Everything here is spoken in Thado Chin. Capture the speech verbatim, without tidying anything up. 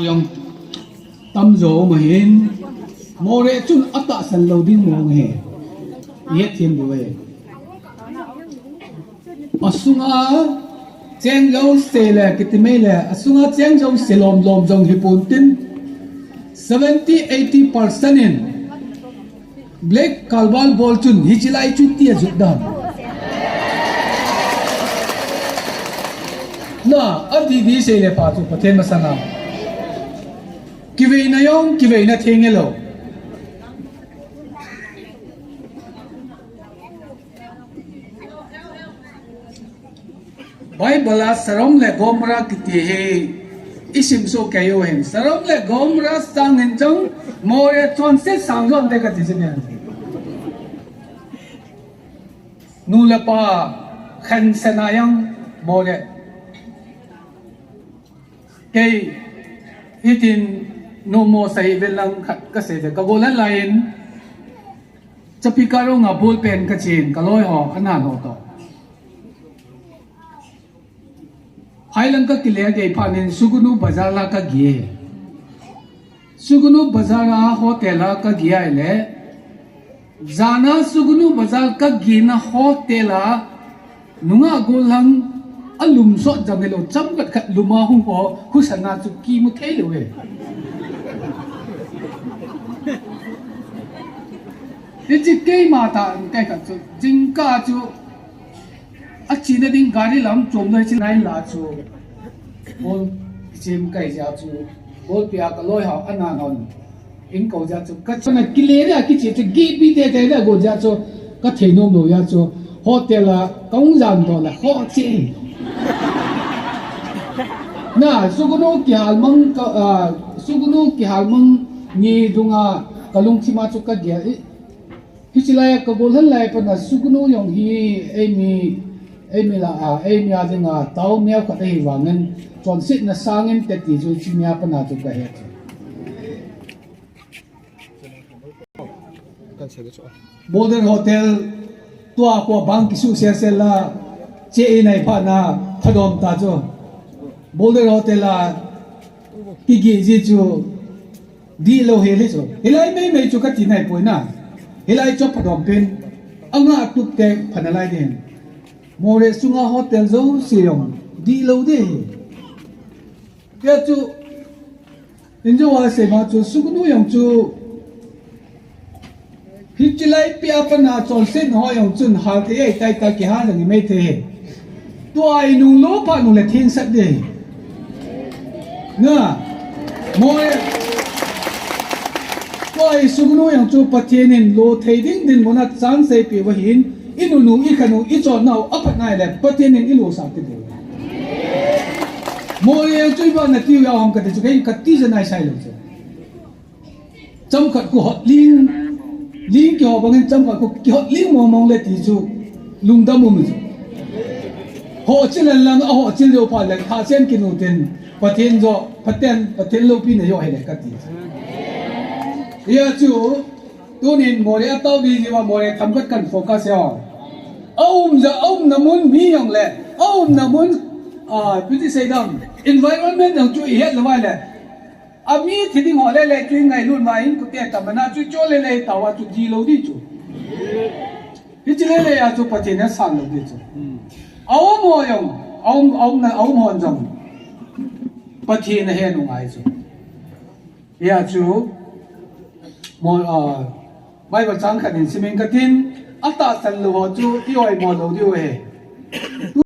Jong tamjo um ahin, Moreh chun atahsan lou ding mong ahi. Ihet thim diu ahi. Asunga cheng jouse le, kiti mai le, asunga cheng jouse lom lom jong hi pon tin, seventy, eighty percent in Black Carnival bol chun hiche lai chu tia jut dan. Na, adi di sei le pa chu Pathen masanga. Kiveina jong, kiveina theng hilou. Bible a Sodom le Gomorrah kiti hi isim soh kei u hin. Sodom le Gomorrah sang hin jong Moreh chonset sang jong te kati jin. Nu le pa khansetna jong Moreh. Kei hitin nomo sei vel lang khat kasei ve, ka gollhang lai in. Chapika rong a ball pen kachen, kaloi ho, ana no to. Hailang kakile gei phat in Sugnu Bazar la kage. Sugnu Bazar a hotel a kage ahile. Jana Sugnu Bazar kagena hotel a nungah gollhang alum sot jong hilou, chomkhat khat lum a hung ho, husa na chu kimu thei lou e. Hiche keima tah in kei khat chu, jingkah chu, achena ding gari lam chom lou hiche line la chu. Ball chem kai jeh chu, ball pia kaloi ho, ana hon. Inko jeh chu, kachana kile ria kiche chu, gate bi tete ria go jeh chu, kathei nom lou jeh chu, hotel a kahung jan doh le, ho che. Na, Sugnu kihal mang ka, ah, Sugnu kihal mang ni dunga kalungthim a chu kagel. Hiche lai a ka gollhang lai pat a Sugnu jong hi eimi, eimi lah a, eimi a dinga tao neo khat ahi vangin, chonsetna sangin te ti chu hiche nia pat a chu kahe. Boulder Hotel tua kho bang kisu sel sel la, che e nai phat na, phadom ta chu. Boulder Hotel a kigeh ji chu, dihlou hel hi chu. Hilai mei mei chu kati nai poi na. Hilai chu phadom pen. Anga tup te phana lai ding. Moreh sunga hotel jouse jong dihlou ding. Tia chu, injo a sei ma chu, Sugnu jong chu, hiche lai pia pat a chonsetna ho jong chun hal thei ahi tai ta kihal jong imei thei. Tua inung lou phat nung le theng sat ding. Na, Moreh. Tua i Sugnu jong chu Pathen in lo thei ding dinmun a chance eipeh u ahin, inunu, ikhanu, ichonnau, aphat nai le Pathen in ilosah kit diu. Moreh chu iba nati u ham kati chu kei kati ja nai sai lou chu. Chomkhat khu hot ling, ling kiho bangin chomkhat khu kihot ling mong mong le ti chu lungdam um chu. Ho chil lang lang, aho chil jou phat le, tha chen kinu tin, Pathen jo, Pathen, Pathen loupina jo hile kati. Hia chu, tunin Moreh a tao di jiu a Moreh themkhat kan focus e. Aum ja, aumna mun mi jong le, aumna mun, ah, ipi ti sei dam, environment jong chu ihet lou vai le. Ami thi ding ho le le chu ingailut uva in kute tamana chu cho le le tao a chu ji lou di chu. Hiche le le a chu Pathen in asan lou di chu. Aum ho jong, aum, aumna, aum hon jong Pathen ahe nungai chu. Hia chu, mo, ah, Bible chang khat in simin katin, atahsan lou ho chu i oimo lou diu ahi.